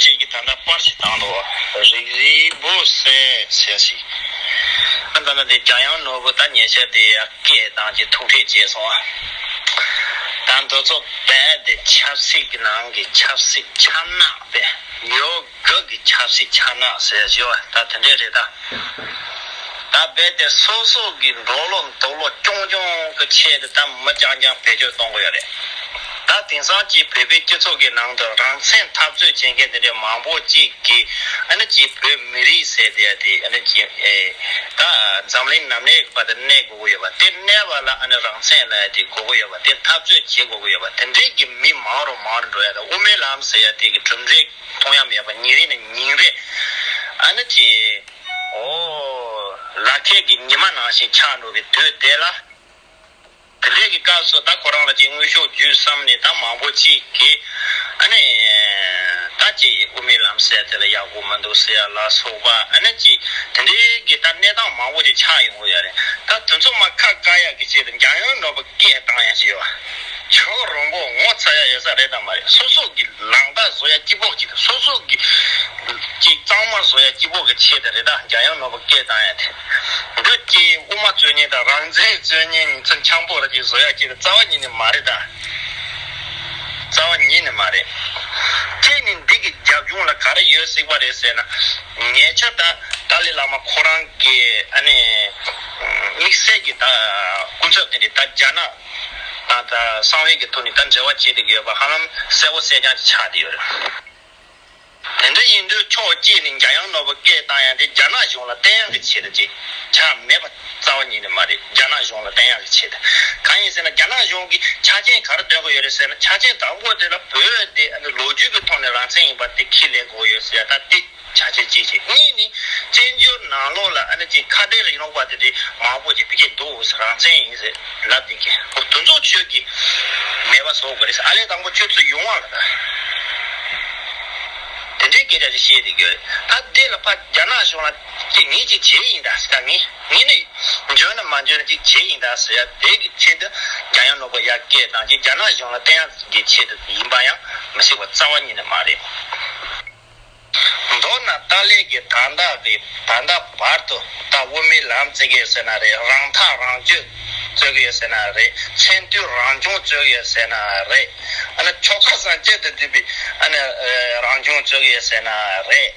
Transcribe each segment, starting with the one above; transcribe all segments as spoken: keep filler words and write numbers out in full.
ཅིག་གིས་ད་ལྟ་པར་ཞིག་བཏང་འདུག་རིག་རིག་པོ་གསལ་ཟེར་ཞིག་ཨ་ད་ལྟ་དེ་འཇམ་དབྱངས་ནོར་བུ་ད་ཉེ་ཆར་དེ་ཡ་སྐད་བཏང་གི་ཐུག་འཕྲད་བྱས་སོང་། ད་འདི་ཚོ་རྦད་དེ་ཆབ་སྲིད་ཀྱི་ནང་གི་ཆབ་སྲིད་ཆབ་ནག་པས་ཡོ་ག་གི་ཆབ་སྲིད་ཆབ་ནག་ཟེར་ཞིག་ད་དེ་འདྲས་རེད་ད། ད་རྦད་དེ་སོ་སོ་གི་འགྲོ་ལོ་འདུག་ལོ་རྐྱང་རྐྱང་གི་ཆེད་དུ་ད་མི་རྐྱང་རྐྱང་བེད་སྤྱོད་གཏོང་གི་ཡོད་རེད། ད་དེང་སང་གི་བོད་པའི་སྤྱི་ཚོགས་ཀྱི་ནང་དུ་རང་བཙན་འཐབ་རྩོད་བྱེད་མཁན་དེ་འདྲའི་མང་པོ་ཅིག་གིས་ཨ་ནི་ཅིག་བོད་མི་རིགས་ཟེར་དེ་ཡ་དེ་ཨ་ནི་ཅིག་ཨེ་ད་འཛམ་གླིང་ནམ་གནས་བར་དུ་གནས་དགོས་ཀྱི་ཡོད་པ་དེ་གནས་པ་ལ་ཨ་ནི་རང་བཙན་ལབ་ཡ་དེ་དགོས་ཀྱི་ཡོད་པ་དེ་འཐབ་རྩོད་བྱེད་དགོས་ཀྱི་ཡོད་པ་དེ་འདྲའི་གི་མི་མང་རུ་མང་རུ་འགྲོ་ཡ་ད་དབུ་མའི་ལམ་ཟེར་ཡ་དེ་གི་གྲུབ་འབྲས་མཐོང་ཡ་མེད་པ་ཉིན་རེ་ནས་ཉིན་རེ་ཨ་ནི་ཅིག་ཨོ། ལག་ཁྱེར་གྱི་ཉི་མ་ནང་བཞིན་ཆགས་འགྲོ་བའི་དུས་དེ་ལ། དེ་འདྲའི་གི་སྐབས་སུ་ད་ཁོ་རང་ལ་ཅིག་དངོས་ཤུགས་བརྒྱུད་བསམ་ནས་ད་མང་པོ་ཅིག་གིས་ཨ་ནི་ད་ཅིག་དབུ་མའི་ལམ་ཟེར་དེ་ལ་ཡག་པོ་མི་འདུག་ཟེར་ཡ་ལ་སོགས་པ་ཨ་ནི་ཅིག་དེ་འདྲའི་གི་ད་གནས་སྟངས་མང་པོ་ཅིག་ཆགས་ཡོང་གི་ཡོད་རེད། ད་དེ་ཚོ་མར་ཁ་བཀག་ཡག་གི་ཆེད་དུ་འཇམ་དབྱངས་ནོར་བུ་སྐད་བཏང་ཡག་ཅིག་ཡོད། ཆུ་རིང་པོ་ངོ་ཚ་ཡག་ཡོད་ས་རེད་དམ་མ་རེད། སོ་སོ་གི་ལག་བརྡ་བཟོ་ཡ་སྐྱིད་པོ་ཅིག་དང་སོ་སོ་གི་ཅིག་གཙང་མ་བཟོ་ཡ་སྐྱིད་པོ་གི་ཆེད་དུ་རེད་ད། འཇམ་དབྱངས་ནོར་བུ་སྐད་བཏང་ཡ་དེ། འདི་ཅིག་དབུ་མ་རྩོད་མཁན་དང་རང་བཙན་རྩོད་མཁན་གཉིས་ཚོ་འཆམ་པོ་ར་ཅིག་བཟོ་ཡ་ཅིག་རྩ་བ་ཉིད་ནས་མ་རེད་ད། རྩ་བ་ཉིད་ནས་མ་རེད། གཅིག་ནི་འདི་གི་རྒྱབ་ལྗོངས་ལ་ག་རེ་ཡོད་སྲིད་པ་རེད་ཟེར་ན། ཉེ་ཆར་ད་ཏཱ་ལའི་བླ་མ་ཁོ་རང་གི་ཨ་ནི་དམིགས་བསལ་གྱི་ད་སྐུ་ཚབ་དེ་འདྲ་ད་རྒྱ་ནག་དང་ད་གསང་བའི་གི་ཐོག་ནས་ད་འབྲེལ་བ་བྱེད་བསྡད་ཀྱི་ཡོད་པ་ཧ་ལམ་གསལ་པོ་གསལ་རྐྱང་ཅིག་ཆགས་བསྡད་ཡོད་རེད། དེ་འདྲ་ཡིན་དུས་ཕྱོགས་གཅིག་ནས་འཇམ་དབྱངས་ནོར་བུ་སྐད་བཏང་ཡ་དེ་རྒྱ་ནག་གཞུང་ལ་བསྟན་ཡག་གི་ཆེད་དུ་ཅིག་ཆགས་མེད་པ་རྩ་བ་ཉིད་ནས་མ་རེད། རྒྱ་ནག་གཞུང་ལ་བསྟན་ཡག་གི་ཆེད་དུ། གང་ཡིན་ཟེར་ན་རྒྱ་ནག་གཞུང་གིས་ཆ་རྐྱེན་ག་རེ་འདོན་གི་ཡོད་རེད་ཟེར་ན། ཆ་རྐྱེན་དང་པོ་དེ་ལ་བོད་དེ་ཨ་ནི་ལོ་རྒྱུས་ཀྱི་ཐོག་ནས་རང་བཙན་ཡིན་པ་དེ་ཁས་ལེན་དགོས་ཡོད་ཟེར་ཡ་ད་དེ་ཆ་རྐྱེན་གཅིག་བྱས། གཉིས་ནི་བཙན་བྱོལ་ནང་ལོགས་ལ་ཨ་ནི་ཅིག་ཁ་བྲལ་རིང་ལུགས་པ་དེ་འདྲའི་མང་པོ་ཅིག་ཕ་གིར་འདུག་ཟེར། རང་བཙན་ཡིན་ཟེར་ལབ་བསྡད་མཁན་འོ་དེ་ཚོ་ཁྱོད་ཀྱིས་མེད་པ་བཟོ་དགོས་རེད་ཟེར། ཨ་ལས་དང་པོ་ཁྱོད་ཚོ་ཡོང་བ་ལ་ད་དེ་འདྲའི་སྐད་ཆ་ཞིག་བཤད་བསྡད་ཀྱི་ཡོད་རེད། ད་དེ་ལ་ཕར་རྒྱ་ནག་གཞུང་ལ་ཅིག་ངས་ཅིག་བྱས་ཡིན་ད་ཟེར། ད་ངས་ངས་ནི་འཇོན་ན་མ་འཇོན་ན་ཅིག་བྱས་ཡིན་ད་ཟེར་ཡ་དེ་གི་ཆེད་དུ་འཇམ་དབྱངས་ནོར་བུ་ཡར་སྐད་བཏང་ཅིག་རྒྱ་ནག་གཞུང་ལ་བསྟན་ཡག་གི་ཆེད་དུ་ཡིན་པ་ཡང་མི་སྲིད་པ་རྩ་བ་ཉིད་ནས་མ་རེད། མདོར་ན་ཏཱ་ལའི་གིས་ད་ལྟ་གི་ད་ལྟ་བར་དུ་ད་དབུ་མའི་ལམ་བརྩི་གི་ཡོད་ཟེར་ན་རེད། རང་ཐག་རང་གཅོད་རྩོད་གི་ཡོད་ཟེར་ན་རེད། མཚན་མཐུན་རང་སྐྱོང་རྩོད་གི་ཡོད་ཟེར་ན་རེད། ཨ་ནི་ཆོལ་ཁ་གསུམ་གཅིག་ཏུ་བསྡུས་པའི་ཨ་ནི་རང་སྐྱོང་རྩོད་གི་ཡོད་ཟེར་ན་རེད།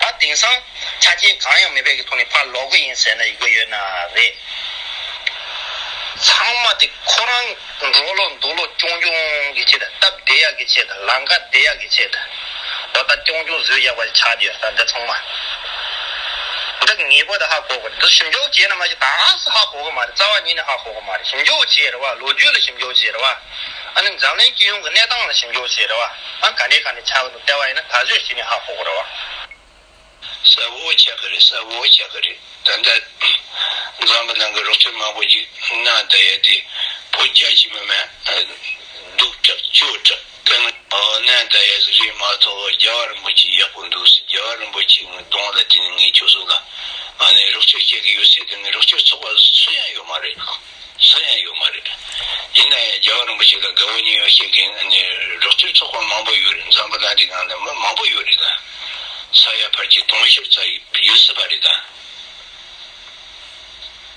ད་དེང་སང་ཆ་རྐྱེན་གང་ཡང་མེད་པའི་གི་ཐོག་ནས་ཕར་ལོག་གི་ཡིན་ཟེར་ན་ཡི་གེ་ཡོད་ན་རེད། ཚང་མ་དེ་ཁོ་རང་འགྲོ་ལོ་འདུག་ལོ་རྐྱང་རྐྱང་གི་ཆེད་དུ། སྟབས་བདེ་ཡག་གི་ཆེད་དུ། ལམ་ཁ་བདེ་ཡག་གི་ཆེད་དུ། ད་ལྟ་རྐྱང་རྐྱང་བཟོས་ཡག་པ་ཆགས་བསྡད་ཡོད། ད་འདི་ཚང་མ་འདི་ངེས་པར་དུ་ཧ་གོ་དགོས། འདི་ཞིབ་འཇུག་བྱས་ན་མ་གཞི་ད་ག་སུ་ཧ་གོ་གི་མ་རེད། རྩ་བ་ཉིད་ནས་ཧ་གོ་གི་མ་རེད། ཞིབ་འཇུག་བྱས་རེད་བ། ལོ་རྒྱུས་ལ་ཞིབ་འཇུག་བྱས་རེད་བ། ཨ་ནི་འཛམ་གླིང་སྤྱི་ཡོངས་ཀྱི་གནས་སྟངས་ལ་ཞིབ་འཇུག་བྱས་རེད་བ། ཨ་ག་འདྲས་ག་འདྲས་ཆགས་ཀྱི་འདུག་བལྟས་པ་ཡིན་ན་ད་གཟོད་གཞི་ནས་ཧ་གོ་གི་རེད་བ། གསལ་པོ་ཆགས་ཀྱི་རེད། གསལ་པོ་ཆགས་ཀྱི་རེད། ད་ལྟ་འཛམ་བུ་གླིང་གི་རོགས་སྐྱོར་མང་པོ་ཞིག་གནང་བསྡད་ཡ་དེ་བོད་རྒྱ་ཆེ་མི་མང་སྡུག་དྲག་སྐྱོ་དྲག་དཀའ་ངལ་གནང་བསྡད་ཡ་ཟིག་རེད་མ་གཏོགས། རྒྱལ་བ་རིན་པོ་ཆེ་ཡག་པོ་འདུག་ཟེར། རྒྱལ་བ་རིན་པོ་ཆེ་ངའི་གདོང་ལ་བལྟས་ནས་ངས་ཁྱོད་ཚོ་ལ་ཨ་ནི་རོགས་སྐྱོར་བྱེད་ཀྱི་ཡོད་ཟེར་དུས་ངས་རོགས་སྐྱོར་ཚོགས་པ་སུ་ཡང་ཡོད་མ་རེད། སུ་ཡང་ཡོད་མ་རེད། ཡིན་ན་ཡང་རྒྱལ་བ་རིན་པོ་ཆེ་ལ་དགའ་བོ་ཉེ་བོ་བྱེད་མཁན་ཨ་ནི་རོགས་སྐྱོར་ཚོགས་པ་མང་པོ་ཡོད་རེད། འཛམ་བུ་གླིང་འདི་སྒང་ལ་མི་མང་པོ་ཡོད་རེད་ད། ས་ཡ་ཕལ་ཆེར་དུང་ཕྱུར་ཙམ་ཡོད་སྲིད་པ་རེད་ད།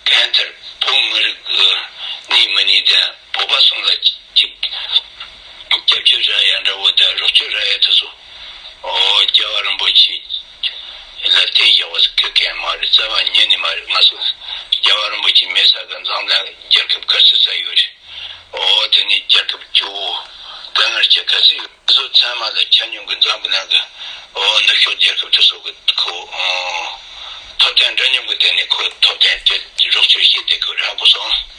གང་ལྟར་བོད་མི་རིགས་ཀྱི་གནས་མི་གནས་དང་བོད་པ་གསུམ་ལ་གཅིག་སྐྱབས་བཅོལ་རག་ཡ་འདྲ་བོ་དང་རོགས་སྐྱོར་རག་ཡ་དེ་ཚོ། ཨོ་རྒྱལ་བ་རིན་པོ་ཆེ་ལ་བརྟེན་བཞག་པ་ཟིག་གི་གང་མ་རེད། རྩ་བ་ཉིད་ནས་མ་རེད། ང་ཚོ་རྒྱལ་བ་རིན་པོ་ཆེ་མེད་ས་གི་འཛམ་གླིང་རྒྱལ་ཁབ་ག་ཚོད་ཙམ་ཡོད་རེད། ཨོ་དེ་ནས་རྒྱལ་ཁབ་སྐྱོ་བོ་དཀའ་ངལ་ཆེ་ག་ཚོད་ཡོད། ང་ཚོ་ཚང་མ་ལ་ཆ་སྙོམས་ཀྱི་འཛམ་བུ་གླིང་གི་ཨོ་ནུབ་ཕྱོགས་རྒྱལ་ཁབ་དེ་ཚོ་གི་ཁོ་ཨོ་ཐོབ་ཐང་འདྲ་མཉམ་གྱི་སྟེང་ནས་ཁོ་ཐོབ་ཐང་དེ་རོགས་སྐྱོར་བྱེད་བསྡད་ཀྱི་རེད། ཧ་གོ་སོང་།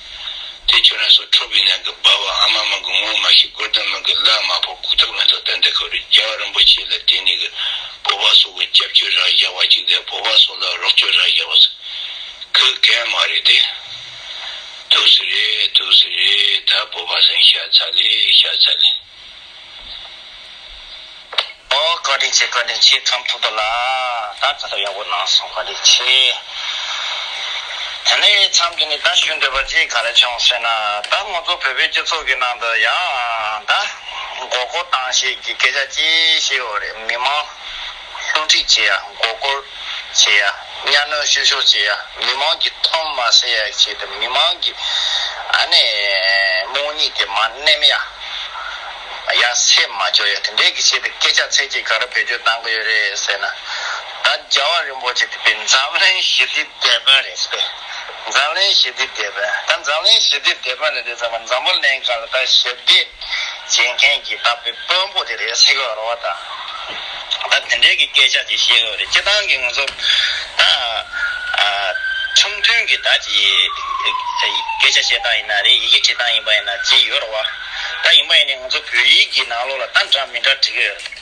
དེ་ཁྱོད་རང་ཚོ་འཁྲུག་པའི་ནང་གི་སྦལ་པ་ཨ་མ་མ་གི་ངོ་མ་ཤེས། དགོས་དོན་མ་གི་ལག་མ་ཕོག་ཁུག་ཐག་མེ་ཐག་བསྟན་བསྡད་ཀྱི་རེད། རྒྱལ་བ་རིན་པོ་ཆེ་ལ་བརྟེན་ནས་གི་བོད་པ་ཚོ་གི་སྐྱབས་བཅོལ་རག་བཞག་པ་ཅིག་དང་བོད་པ་ཚོ་ལ་རོགས་སྐྱོར་རག་བཞག་པ་ཟིག་གི་གང་མ་རེད་དེ། ཐུགས་སུ་རེད། ཐུགས་སུ་རེད། ད་བོད་པ་ཚོ་ཤ་ཚ་ལེ་ཤ་ཚ་ལེ། ཨོ་བཀའ་དྲིན་ཆེ། བཀའ་དྲིན་ཆེ། ཁྲམ་ཐུབ་ཏུ་ལ་ད་ཁ་ཐག་ཡག་པོ་གནང་སོང་། བཀའ་དྲིན་ཆེ། དེ་ནས་མཚམས་འདི་ནས་ད་ཞུ་འདོད་པ་ཅིག་ག་རེ་བྱུང་ཟེར་ན། ད་ང་ཚོ་བོད་པའི་སྤྱི་ཚོགས་ཀྱི་ནང་དུ་ཡང་ད་ མགོ་སྐོར་བཏང་བྱེད་ཀྱི་སྐད་ཆ་ཅིག་བཤད་ཡོད་རེད། མི་མང་བསླུ་བྲིད་བྱེད་ཡ། མགོ་སྐོར་བྱེད་ཡ། གཉའ་གནོན་བཤུ་གཞོག་བྱེད་ཡ། མི་མང་གི་མཐོང་མ་སད་ཡ་ཆེད་དུ། མི་མང་གི་ཨ་ནི་རྨོངས་གཉིད་དེ་མ་ནེམ་ཡ། ཡ་སེམས་མ་སྐྱོ་ཡ། དེ་འདྲའི་གི་ཆེད་དུ་སྐད་ཆ་ཚིག་གཅིག་ག་རེ་བེད་སྤྱོད་བཏང་གི་ཡོད་རེད་ཟེར་ན། ད་རྒྱལ་བ་རིན་པོ་ཆེ་དེ་པའི་འཛམ་གླིང་ཞི་བདེའི་དེད་དཔོན་རེད་ཟེར། འཛམ་གླིང་ཞི་བདེའི་དེད་དཔོན། ད་འཛམ་གླིང་ཞི་བདེའི་དེད་དཔོན་རེད་དེ་ཚང་མ་འཛམ་བུ་གླིང་ག་ལ་ད་ཞི་བདེ་བྱེད་མཁན་གྱི་ད་པའི་དཔོན་པོ་དེ་རེད་ཟེར་གི་ཡོད་རེད་བ། ད་ད་དེ་འདྲའི་གི་སྐད་ཆ་ཅིག་བཤད་གི་ཡོད་རེད། སྤྱིར་བཏང་གི་ང་ཚོ་ད་ཨ་ཆུང་མཐུན་གི་ད་ཅིག་སྐད་ཆ་བཤད་སྟངས་ཡིན་ན་རེད། ཡི་གེ་བྲིས་སྟངས་ཡིན་པ་ཡིན་ན་ཅིག་ཡོད་རེད་བ། ད་ཡིན་པ་ཡིན་ནའི་ང་ཚོ་བོད་ཡིག་གི་ནང་ལོགས་ལ་ད་འདྲ་མི་འདྲ་བྲིས་གི་ཡོད་རེད།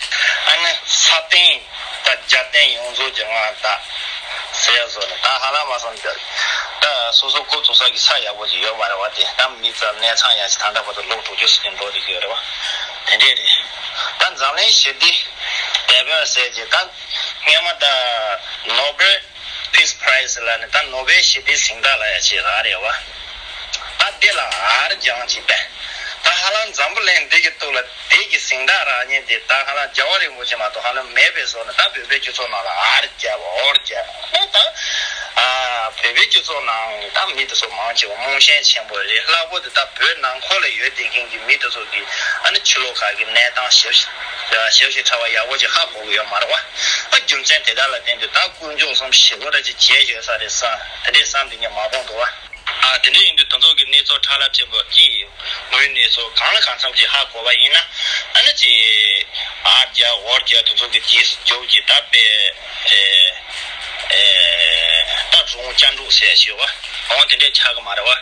ཨ་ནི་ས་སྟེང་ད་རྒྱལ་བསྟན་ཡོངས་རྫོགས་ཀྱི་མངའ་བདག་ཟེར་ཡ་བཟོ་ནས། ད་ཧ་ལམ་མ་སོང་ད་སོ་སོ་འགོ་བཙུགས་ས་གི་ས་ཡག་པོ་ཅིག་ཡོད་མ་རེད་བ། དེ་ད་མི་ཙམ་གནས་ཚང་ཡག་ཅིག་ད་ལྟ་བར་དུ་ལོ་དྲུག་ཅུ་ཟིན་འགྲོ་བསྡད་ཀྱི་ཡོད་རེད་བ། དེ་འདྲས་རེད། ད་འཛམ་གླིང་ཞི་བདེ་དེད་དཔོན་ཟེར་གྱི་ད་སྔས་མ་ད་ནོ་བེལ་Peace Prize ལ་ནི་ད་ནོ་བེལ་ཞི་བདེའི་གཟེངས་རྟགས་ལ་ཡ་ཅིག་རག་རེད་བ། ད་དེ་ལ་ཨར་རྒྱང་ཅིག་པས། ད་ཧ་ལམ་འཛམ་བུ་གླིང་འདི་གི་ཐོག་ལ་དེ་གི་གཟེངས་རྟགས་རག་མཁན་དེ་ད་ཧ་ལམ་རྒྱལ་བ་རིན་པོ་ཆེ་མ་གཏོགས་ཧ་ལམ་མེད་པའི་བཟོ་ནས། ད་བོད་པའི་སྤྱི་ཚོགས་ནང་ལ་ཨར་རྒྱབ་ཨོར་རྒྱབ་ད་ད་ཨ་བོད་པའི་སྤྱི་ཚོགས་ནང་ད་མི་དེ་ཚོ་མང་ཆེ་བ་རྨོངས་ཞེན་ཆེན་པོ་རེད། ལྷག་པར་དུ་ད་བོད་ནང་ཁོག་ལ་ཡོད་བསྡད་མཁན་གྱི་མི་དེ་ཚོ་གི་ཨ་ནི་ཕྱི་ལོགས་ཁག་གི་གནས་སྟངས་ཞིབ་ཞིབ་ཞིབ་ཕྲ་བ་ཡག་པོ་ཅིག་ཧ་གོ་གི་ཡོད་མ་རེད་བ། ཨ་རྒྱུ་མཚན་དེ་དག་ལ་བརྟེན་དུས་ད་དཀོན་མཆོག་གསུམ་ཞི་བ་ར་ཅིག་བྱས་ཡོད་ས་རེད་བསམ། དེ་འདྲས་བསམ་དེ་ངས་མ་མཐོང་འདུག་བ། ཨ་དེ་འདྲ་ཡིན་དུས་དེ་ཚོ་གི་གནས་ཚུལ་ཁྲ་ལ་ཕྲན་བུ་ཅིག་དངོས་གནས་སོ་གང་ལ་གང་འཚམ་ཅིག་ཧ་གོ་བ་ཡིན་ན། ཨ་ནི་ཅིག་ཨར་རྒྱབ་ཨོར་རྒྱབ་དེ་ཚོ་གི་རྗེས་སུ་རྒྱུགས་ཀྱི་ད་དཔེ་ཨེ་ཨེ་ད་རུང་སྐྱབས་འགྲོ་ཟེར་ཞེས་བ་འོང་དེ་འདྲས་ཆགས་གི་མ་རེད་བ།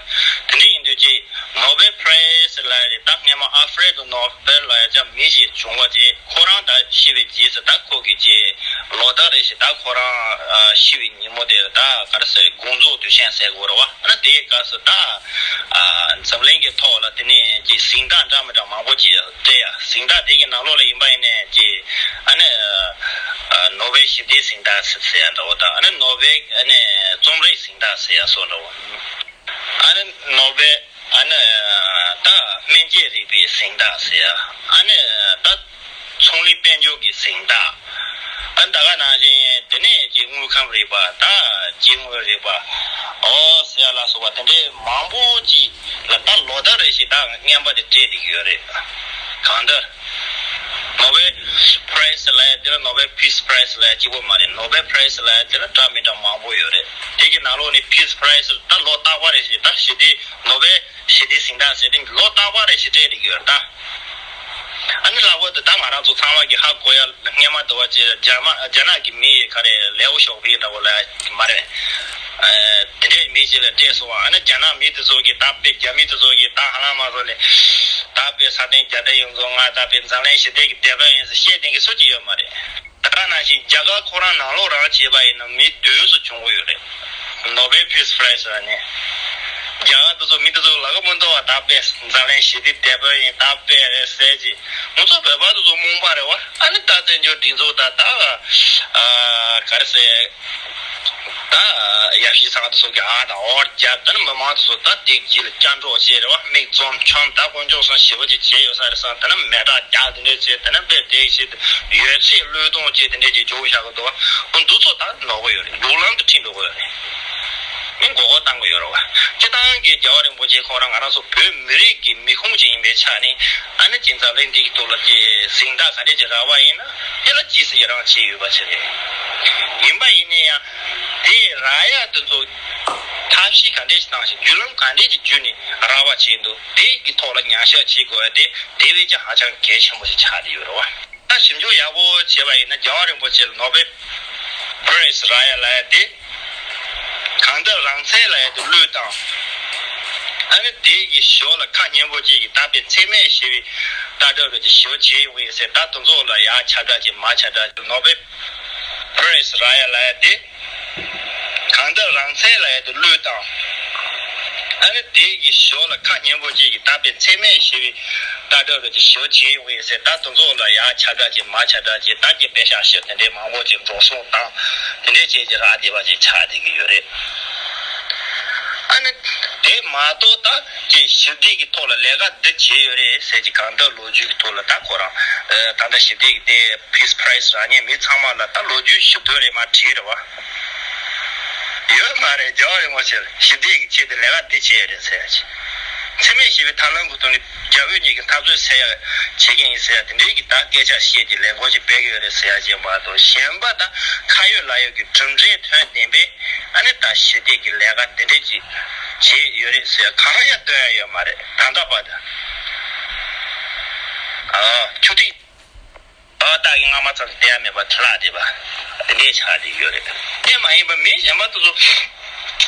དེ་འདྲ་ཡིན་དུས་ཅིག་ནོ་བེལ་ཕ་རའི་ཛི་ལ་རེད། ད་སྔས་མ་ཨལ་ཧྥི་རེ་དོ་ནོ་བེལ་ལ་ཡ་ཅག་མི་ཞིག་བྱུང་བ་དེ་ཁོ་རང་ད་ཤི་བའི་རྗེས་སུ་ད་ཁོ་གི་ཅིག་ལོ་ཟླ་རེ་ཞིག་ད་ཁོ་རང་ཨ་ཤི་བའི་ཉིན་མོ་དེར་ད་ག་རེ་ཟེར་དགོངས་རྫོགས་དུས་ཆེན་ཟེར་དགོས་རེད་བ། ཨ་ནི་དེའི་སྐབས་སུ་ད་ཨ་འཛམ་གླིང་གི་ཐོག་ལ་དེ་ནས་ཀྱི་གཟེངས་རྟགས་འདྲ་མི་འདྲ་མང་པོ་ཅིག་སྤྲད་ཡ། གཟེངས་རྟགས་དེ་གི་ནང་ལོགས་ལ་ཡིན་པ་ཡིན་ནས་ཀྱི་ཨ་ནི་ཨ་ནོ་བེལ་ཞི་བདེའི་གཟེངས་རྟགས་ཟེར་ཡ་འདྲ་བོ་དང་། ཨ་ནི་ནོ་བེལ་ཨ་ནི་རྩོམ་རིག་གཟེངས་རྟགས་ཟེར་ཡ་སོགས་འདྲ་བོ། ཨ་ནི་ནོ་བེལ་ཨ་ནི་ད་སྨན་དཔྱད་རིག་པའི་གཟེངས་རྟགས་ཟེར་ཡ། ཨ་ནི་ད་ཚོང་ལས་དཔལ་འབྱོར་གྱི་གཟེངས་རྟགས། ཨ་ནི་ད་ག་ནང་བཞིན་དེ་ནས་ཀྱི་དངོས་ཁམས་རིག་པ་ད་སྐྱེ་དངོས་རིག་པ་ཨོ་ཟེར་ཡ་ལ་སོགས་པ་དེ་འདྲའི་མང་པོ་ཅིག་ལ་ད་ལོ་ཟླ་རེ་བཞིན་ད་རྔན་པ་དེ་སྤྲད་བསྡད་ཀྱི་ཡོད་རེད། གང་ལྟར་ནོ་བེལ་ཕ་རའི་ཛི་ལབ་ཡ་དེ་ལ་ནོ་བེལ་ཕིས་ཕ་རའི་ཛི་ལབ་ཡ་གཅིག་པོ་མ་རེད། ནོ་བེལ་ཕ་རའི་ཛི་ལབ་ཡ་དེ་ལ་འདྲ་མི་འདྲ་མང་པོ་ཡོད་རེད། དེ་གི་ནང་ལོགས་ནས་ཕིས་ཕ་རའི་ཛི་ད་ལོ་རྟག་པ་རེ་བཞིན་ད་ཞི་བདེ་ནོ་བེལ་ཞི་བདེ་གཟེངས་རྟགས་ཟེར་དེ་ལོ་རྟག་པ་རེ་བཞིན་སྤྲད་བསྡད་ཀྱི་ཡོད་རེད་ད། ཨ་ནི་ལྷག་པར་དུ་ད་ང་རང་ཚོ་ཚང་མ་གི་ཧ་གོ་ཡ་སྔས་མ་དུ་བ་ཅེ་རྒྱ་མ་རྒྱ་ནག་གི་མི་ཡི་ག་རེ་ལེའོ་ཞའོ་པོ་འདྲ་བོ་ལ་མ་རེད། ཨ་དེ་འདྲའི་མི་ཅིག་ལ་སྤྲད་སོང་བ། ཨ་ནི་རྒྱ་ནག་མི་དེ་ཚོ་གི་ད་དཔེ་རྒྱ་མི་དེ་ཚོ་གི་ད་ཧ་ལམ་མ་བཟོ་ནས་ད་དཔེ་ས་སྟེང་རྒྱ་སྡེ་ཡོངས་རྫོགས་ང་ད་དཔེ་འཛམ་གླིང་ཞི་བདེ་གི་དེད་དཔོན་ཡིན་ཟེར་བཤད་བསྡད་མཁན་སུ་ཅིག་ཡོད་མ་རེད། ད་ག་ནང་བཞིན་རྒྱ་གར་ཁོ་རང་ནང་ལོགས་རང་བྱས་པ་ཡིན་ན་མི་སྡུག་ཙམ་བྱུང་གི་ཡོད་རེད། ནོ་བེལ་ཕིས་ཕ་རའི་ཛི་ལ་ནི། རྒྱ་གར་དེ་ཚོ་མི་དེ་ཚོ་ལ་ཁ་མི་འདུག་བ། ད་དཔེ་འཛམ་གླིང་ཞི་བདེ་དེད་དཔོན་ཡིན་ད་དཔེ་རེད་ཟེར་གྱི། ང་ཚོ་བོད་པ་དེ་ཚོ་རྨོངས་པ་རེད་བ། ཨ་ནི་ད་བཙན་བྱོལ་སྒྲིག་འཛུགས་ད་ད་ཨ་ག་རེ་ཟེར། ད་ཡབ་གཞིས་ཚང་དེ་ཚོ་གི་ཨ་དང་ཨོར་རྒྱབ་ད་ནི་མི་མང་དེ་ཚོ་ད་དེ་རྗེས་ལ་སྐྱབས་འགྲོ་བྱས་རེད་བ། མིག་བཙུམ་འཆམ་ད་དཀོན་མཆོག་གསུམ་ཞི་བ་ཅིག་བྱས་ཡོད་ས་རེད་བསམ། ད་ནི་མེ་སྲེག་རྒྱག་དེ་འདྲས་བྱས། ད་ནི་དཔེ་དེ་བྱས་ཡོད་ཚད་བློས་གཏོང་བྱས་དེ་འདྲས་ཀྱི་འཇོག་བཞག་གི་འདུག་བ། འོ་འདུག་ཚོ་ད་ནོར་གི་ཡོད་རེད། ཡོ་ལམ་དུ་ཁྲིད་འགྲོ་གི་ཡོད་རེད། མི་མགོ་སྐོར་བཏང་གི་ཡོད་རེད་བ། སྤྱིར་བཏང་གི་རྒྱལ་བ་རིན་པོ་ཆེ་ཁོང་རང་ང་རང་ཚོ་བོད་མི་རིགས་ཀྱི་མི་ཁུངས་ཅིག་ཡིན་པའི་ཆ་ནས། ཨ་ནི་ཅིག་འཛམ་གླིང་འདི་གི་ཐོག་ལ་ཅིག་གཟེངས་རྟགས་ག་འདྲས་ཅིག་རག་པ་ཡིན་ན་དེ་ལ་རྗེས་སུ་ཡི་རང་བྱས་ཡོད་པ་ཅིག་རེད། ཡིན་པ་ཡིན་ན་ཡང་དེ་རག་ཡ་དེ་ཚོ་ཐབས་ཤེས་ག་འདྲས་ཅིག་བཏང་ཞིང་བརྒྱུད་ལམ་ག་འདྲས་ཅིག་བརྒྱུད་ནས་རག་པ་བྱས་འདུག་དེ་གི་ཐོག་ལ་ཉམས་ཞིབ་བྱེད་དགོས་ཡ་དེ་དེ་བས་ཀྱང་ཧ་ཅང་གལ་ཆེན་པོ་ཞིག་ཆགས་བསྡད་ཡོད་རེད་བ། ད་ཞིབ་འཇུག་ཡག་པོ་བྱས་པ་ཡིན་ན་རྒྱལ་བ་རིན་པོ་ཆེ་ལ་ནོ་བེལ་ཕ་རའི་ཛི་རག་ཡ་ལབ་ཡ་དེ། གང་ལྟར་རང་བཙན་ལབ་ཡ་དེ་བློས་བཏང་། ཨ་ནི་དེ་གི་ཞོར་ལ་ཁ་སྙན་པོ་ཅིག་གིས་ད་དཔེ་འཚེ་མེད་ཞི་བའི་ལྟ་གྲུབ་རེ་ཅིག་ཞི་བ་བྱས་ཡོང་གི་ཡོད་ཟེར། ད་དེ་ཚོ་ལ་ཡ་ཁྱབ་བསྒྲགས་ཅིག་མ་ཁྱབ་བསྒྲགས་ཅིག་ནོ་བེལ་ཕ་རའི་ཛི་རག་ཡ་ལབ་ཡ་དེ། གང་ལྟར་རང་བཙན་ལབ་ཡ་དེ་བློས་བཏང་། ཨ་ནི་དེ་གི་ཞོར་ལ་ཁ་སྙན་པོ་ཅིག་གིས་ད་དཔེ་འཚེ་མེད་ཞི་བའི་ལྟ་གྲུབ་རེ་ཅིག་ཞི་བ་བྱས་ཡོང་གི་ཡོད་ཟེར། ད་དེ་ཚོ་ལ་ཡ་ཁྱབ་བསྒྲགས་ཅིག་མ་ཁྱབ་བསྒྲགས་ཅིག་ད་ཀྱི་དཔེ་ཤག་ཞིག་དེ་འདྲའི་མང་པོ་ཅིག་འགྲོ་སོང་བཏང་དེ་འདྲའི་བྱས་ཀྱི་རག་བསྡད་པ་ཅིག་ཆགས་བསྡད་ཀྱི་ཡོད་རེད། ཨ་ནི། དེ་མ་གཏོགས་ད་ཅིག་ཞི་བདེ་གི་ཐོག་ལ་ལས་ཀ་འདི་བྱས་ཡོད་རེད་ཟེར་གྱི་གང་ལྟར་ལོ་རྒྱུས་ཀྱི་ཐོག་ལ་ད་ཁོ་རང་ད་ལྟ་ཞི་བདེ་གི་དེ་Peace Prize་རག་མཁན་མི་ཚང་མ་ལ་ད་ལོ་རྒྱུས་ཞིབ་ཏུ་རེད་མ་བྲིས་རེད་བ། ཡོད་མ་རེད། རྒྱལ་བ་རིན་པོ་ཆེ་ཞི་བདེ་གི་ཆེད་དུ་ལས་ཀ་འདི་བྱས་ཡོད་རེད་ཟེར་ཡ་ཅིག་འཚེ་མེད་ཞི་བའི་ཐབས་ལམ་གྱི་ཐོག་ནས་རྒྱ་བོད་གཉིས་ཀྱི་འཐབ་རྩོད་སེལ་ཡ་བྱེད་ཀྱི་ཡིན་ཟེར་ཡ་དེ་འདྲའི་གི་ད་སྐད་ཆ་བཤད་ཀྱི་ལས་འགུལ་ཅིག་སྤེལ་གྱི་ཡོད་རེད་ཟེར་ཡ་ཅིག་མ་གཏོགས་གཞན་པ་ད་ཁ་ཡོད་ལག་ཡོད་ཀྱི་གྲུབ་འབྲས་ཐོན་བདེན་པས། ཨ་ནི་ད་ཞི་བདེ་གི་ལས་ཀ་འདི་འདྲས་ཅིག་བྱས་ཡོད་རེད་ཟེར་གང་ཡང་སྟོན་ཡ་ཡོད་མ་རེད། ད་ལྟ་བར་དུ། ཨ་ཆུ་ཐིགས་ཨ་སྟག་གི་རྔ་མ་ཙམ་བསྟན་ཡ་མེད་པ་ཁྲི་ལག་བསྡད་པ་དེ་འདྲས་ཆགས་བསྡད་ཡོད་རེད། དེ་མ་ཡིན་པ་མི་གཞན་པ་དེ་ཚོ་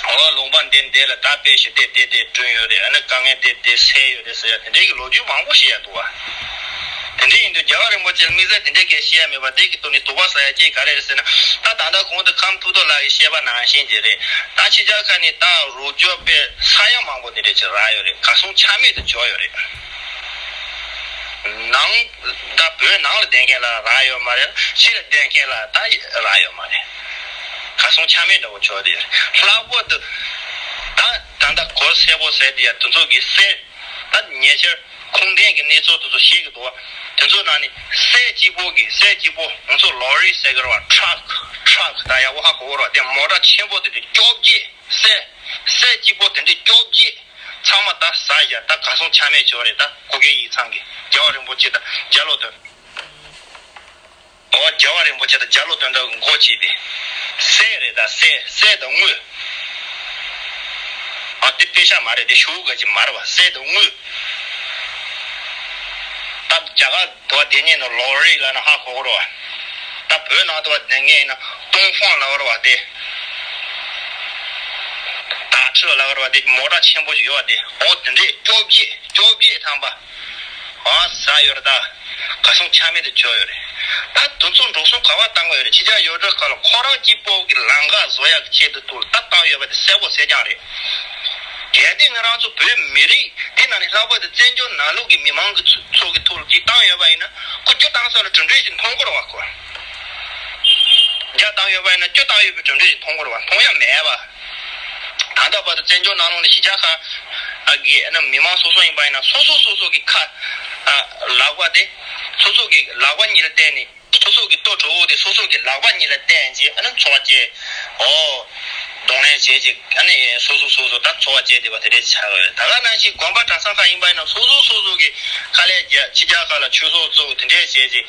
ཨོ་ལུང་པ་འདི་འདི་ལ་ད་དཔེ་ཞི་བདེ་དེ་དེ་བསྐྲུན་ཡོད་རེད། ཨ་ནི་དཀའ་ངལ་དེ་དེ་སེལ་ཡོད་རེད་ཟེར་ཡ་དེ་འདྲས་ཀྱི་ལོ་རྒྱུས་མང་པོ་བཤད་ཡ་འདུག་བ། དེ་འདྲ་ཡིན་དུས་རྒྱལ་བ་རིན་པོ་ཆེ་དམིགས་བསལ་དེ་འདྲའི་སྐད་བཤད་ཡ་མེད་པ་དེ་གི་ཐོག་ནས་དོགས་པ་ཟ་ཡ་ཅིག་ག་རེ་རེད་ཟེར་ན། ད་ད་ལྟ་གོང་དུ་ཁམས་ཐུགས་རྡོ་ལགས་ཀྱིས་བཤད་པ་ནང་བཞིན་གྱི་རེད། ད་ཕྱི་རྒྱལ་ཁག་ནས་ད་རོགས་སྐྱོར་དཔེ་ས་ཡ་མང་པོ་དེ་འདྲ་ཅིག་རག་ཡོད་རེད། གར་སོང་ཆ་མེད་དུ་གྱུར་ཡོད་རེད། ནང་ད་བོད་ནང་ལ་བསྡད་མཁན་ལ་རག་ཡོད་མ་རེད། ཕྱི་ལ་བསྡད་མཁན་ལ་ད་རག་ཡོད་མ་རེད། གར་སོང་ཆ་མེད་འདྲ་བོ་གྱུར་བསྡད་ཡོད་རེད། ལྷག་པར་དུ་ད་ད་ལྟ་གོ་གསལ་པོ་ཟེར་དེ་ཡ་དེ་ཚོ་གི་གསེར། ད་ཉེ་ཆར་ཁུངས་ལྡན་གྱི་གནས་ཚུལ་དེ་ཚོ་བཤད་ཀྱི་འདུག་བ། དེ་ཚོ་ནང་ནས་གསེར་གཅིག་པོ་གི་གསེར་གཅིག་པོ་ང་ཚོ་ལོ་རི་ཟེར་གི་རེད་བ། ཊྲག་ཊྲག་ད་ཡག་པོ་ཧ་གོ་གི་རེད་བ། དེ་མོ་ཊ་ཆེན་པོ་དེ་འདྲ་བཅོ་བརྒྱད། གསེར་གསེར་གཅིག་པོ་དེ་འདྲ་བཅོ་བརྒྱད་ཚང་མ་ད་ཟ་བཞག་ད་གར་སོང་ཆ་མེད་བྱུང་རེད། ད་སྐུ་སྒེར་ཡིག་ཚང་གི་རྒྱལ་བ་རིན་པོ་ཆེ་དང་རྒྱ་ལོ་དོན། ཨོ་རྒྱལ་བ་རིན་པོ་ཆེ་དང་རྒྱ་ལོ་དོན་གྲུབ་མགོ་བྱས་ཏེ། གསེར་རེད་ད། གསེར་གསེར་དང་དངུལ། ཨ་དེ་དཔེ་ཤ་མ་རེད། དེ་ཤུ་ག་ཅིག་མ་རེད་བ། གསེར་དང་དངུལ། ད་རྒྱ་གར་དུ་བ་དེ་ཉིད་ནི་ལོ་རི་ལ་ན་ཧ་གོ་གི་རེད་བ། ད་བོད་ནང་དུ་བ་དེ་ངས་ཡིན་ན་ཏུང་ཧྥང་ལ་བ་རེད་བ། དེ་ད་ཁྲི་ལ་བ་རེད་བ། དེ་མོ་ཊ་ཆེན་པོ་ཞིག་ཡོད་བ། དེ་ཨོ་དེ་འདྲས་བཅོ་བརྒྱད་བཅོ་བརྒྱད་ཐམ་པ། ཨ་ཟ་ཡོད་རེད་ད། གར་སོང་ཆ་མེད་དུ་བྱོས་ཡོད་རེད། ད་དེ་ཚོ་འགྲོ་སོང་ག་བ་བཏང་གི་ཡོད་རེད། ཕྱི་རྒྱལ་ཡོད་དུས་སྐབས་ལ་ཁོ་རང་གཅིག་པོ་གི་ལམ་ཁ་བཟོ་ཡག་གི་ཆེད་དུ་ཐུགས་ལ་ད་བཏང་ཡོད་པ་དེ་གསལ་པོ་གསལ་རྐྱང་རེད། གལ་ཏེ་ང་རང་ཚོ་བོད་མི་རིགས་དེ་ནང་ནས་ལྷག་པར་དུ་བཙན་བྱོལ་ནང་ལོགས་ཀྱི་མི་མང་གི་ཚོ་ཚོ་གི་ཐུགས་ལ་ཅིག་བཏང་ཡོད་པ་ཡིན་ན་ཁོ་རྒྱུ་བཏང་ས་ལ་གྲུབ་འབྲས་ཤིག་མཐོང་གི་རེད་བ། ཁོ་རྒྱ་བཏང་ཡོད་པ་ཡིན་ན་རྒྱུ་བཏང་ཡོད་པའི་གྲུབ་འབྲས་ཤིག་མཐོང་གི་རེད་བ། མཐོང་ཡ་མེད་པ། ད་ལྟ་བར་དུ་བཙན་བྱོལ་ནང་ལོགས་ནས་གཞིས་ཆགས་ཁག་གི་ཨ་ནི་མི་མང་སོ་སོ་ཡིན་པ་ཡིན་ན་སོ་སོ་སོ་སོ་གི་ཁ་ཨ་ལག་པ་དེ་སོ་སོ་གི་ལག་པ་གཉིས་ལ་བརྟེན་ནས་སོ་སོ་གི་ལྟོ་གྲོད་ཁོག་དེ་སོ་སོ་གི་ལག་པ་གཉིས་ལ་བརྟེན་བྱས་ཨ་ནི་འཚོ་བ་སྐྱེལ། ཨོ། གདོང་ལེན་བྱས་བྱས་ཨ་ནི་སོ་སོ་སོ་སོ་ད་འཚོ་བ་སྐྱེལ་བསྡད་པ་དེ་འདྲས་ཆགས་ཡོད། ད་ག་ནང་བཞིན་དགོན་པ་གྲྭ་ཚང་ཁག་ཡིན་པ་ཡིན་ན་སོ་སོ་སོ་སོ་གི་དཀའ་ལས་རྒྱག་ཕྱི་རྒྱལ་ཁག་ལ་ཆོས་ཚོགས་བཙུགས་དེ་འདྲས་བྱས་བྱས་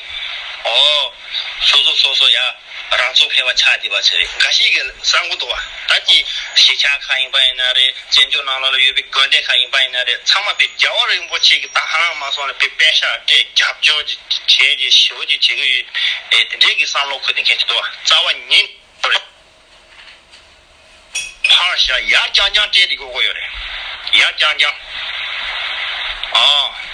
ཨོ། སོ་སོ་སོ་སོ་ཡ། རང་ཚུགས་ཕེབས་པ་ཆགས་བསྡད་པ་ཚོ་རེད། འགའ་ཞིག་གིས་བསམ་གྱི་འདུག་བ། ད་ཅི་གཞིས་ཆགས་ཁག་ཡིན་པ་ཡིན་ན་རེད། བཙན་བྱོལ་ནང་ལོགས་ལ་ཡོད་པའི་དགོན་སྡེ་ཁག་ཡིན་པ་ཡིན་ན་རེད། ཚང་མ་དཔེ་རྒྱལ་བ་རིན་པོ་ཆེ་གི་ད་ཧ་ལམ་མ་སོང་ལ་དཔེ་པད་ཤག་སྤྲད་རྒྱབ་སྐྱོར་ཅིག་བྱས་ཅིག་ཞེ་པོ་ཅིག་བྱེད་ཀྱི་ཡོད། ཨེ་དེ་འདྲས་ཀྱི་བསམ་བློ་འཁོར་ནས་མཁན་ཅིག་འདུག་བ། རྩ་བ་ཉིད་རེད། ཕར་བཞག་ཡར་རྐྱང་རྐྱང་སྤྲད་དེ་དགོས་ཀྱི་ཡོད་རེད། ཡར་རྐྱང་རྐྱང་། ཨ།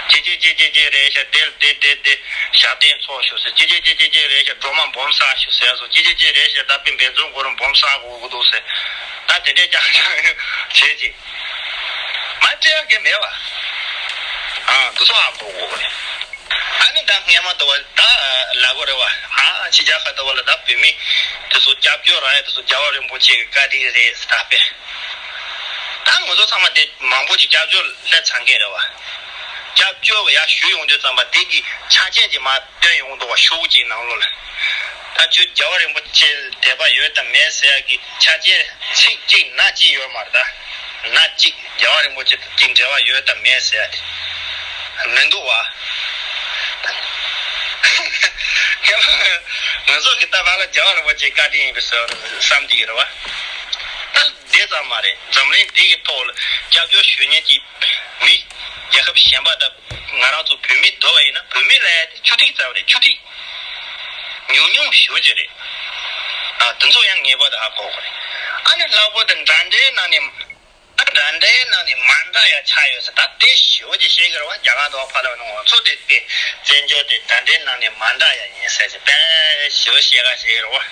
ཅི་ཅི་ཅི་ཅི་ཅི་རེད་ཤག་དེ་དེ་དེ་དེ་ཞབས་བརྟན་ཚོགས་ཤོག་ཟེར། ཅི་ཅི་ཅི་ཅི་ཅི་རེད་ཤག་སྒྲོལ་མ་སྦོམ་བསགས་ཤོག་ཟེར་སོང་། ཅི་ཅི་ཅི་རེད་ཤག་ད་དཔེ་འབད་བརྩོན་སྒོ་རུ་སྦོམ་བསགས་དགོས་ཀྱི་འདུག་ཟེར། ད་དེ་འདྲས་རྐྱང་རྐྱང་བྱེད་ཅིག་མ་སྤྲད་ཡ་གི་མེད་བ། ཨ་འདུ་ཚོགས་ཧ་གོ་དགོས་རེད། ཨ་ནི་ད་སྔས་མ་དུ་བ་ད་ལབ་དགོས་རེད་བ། ཨ་ཕྱི་རྒྱལ་ཁག་དུ་བ་ལ་ད་བོད་མི་དེ་ཚོ་སྐྱབས་བཅོལ་རག་ཡ་དེ་ཚོ་རྒྱལ་བ་རིན་པོ་ཆེ་གི་བཀའ་དྲིན་རེད་ཟེར་ད་དཔེ། ད་ང་ཚོ་ཚང་མ་དེ་མང་པོ་ཅིག་སྐྱབས་བཅོལ་སླེབས་ཚར་མཁན་རེད་བ། སྐྱབས་བཅོལ་གི་ཡར་ཞུ་ཡོང་དུས་ཙམ་པ་དེ་གི་ཆ་རྐྱེན་ཅིག་མར་བཏོན་ཡོང་འདུག་བ། ཤོག་བུ་ཅིག་ནང་ལོགས་ལ། ད་ཁྱོད་རྒྱལ་བ་རིན་པོ་ཆེ་དད་པ་ཡོད་དམ་མེད་ཟེར་ཡ་གི་ཆ་རྐྱེན་ཚིག་གཅིག་ན་གཅིག་ཡོད་མ་རེད་ད། ན་གཅིག་རྒྱལ་བ་རིན་པོ་ཆེ་དང་འབྲེལ་བ་ཡོད་དམ་མེད་ཟེར་ཡ་དེ་མི་འདུག་བ། ང་ཚོ་གི་ད་བར་ལ་རྒྱལ་བ་རིན་པོ་ཆེ་བཀའ་དྲིན་ཡིན་པའི་བསམ་བསམ་གྱི་ཡོད་རེད་བ། ད་དེ་ཙམ་མ་རེད། འཛམ་གླིང་འདི་གི་ཐོག་ལ་སྐྱབས་བཅོལ་ཞུ་མཁན་གྱི་མི་རྒྱལ་ཁབ་གཞན་པ་དང་ང་རང་ཚོ་བོད་མི་བསྡུར་བ་ཡིན་ན་བོད་མི་ལ་ཡ་དེ་ཆུ་ཐིགས་ཙམ་རེད། ཆུ་ཐིགས། ཉུང་ཉུང་ཞེ་པོ་ཅིག་རེད། ཨ་དེ་ཚོ་ཡང་ངེས་པར་དུ་ཧ་གོ་དགོས་རེད། ཨ་ནི་ལྷག་པར་དུ་འདྲ་འདྲའི་ནང་ནས་ཨ་འདྲ་འདྲའི་ནང་ནས་མ་འདྲ་ཡ་ཆགས་ཡོད་ཟེར། ད་དེ་ཞེ་པོ་ཅིག་བཤད་ཀྱི་རེད་བ། རྒྱ་གར་དུ་ཕ་ལ་ནང་ང་ཚོ་དེ་དེ་བཙན་བྱོལ་དེ་འདྲ་འདྲའི་ནང་ནས་མ་འདྲ་ཡ་ཡིན་ཟེར་ཅིག་དཔེ་ཞེ་པོ་བཤད་ཁ་བྱེད་ཀྱི་རེད་བ།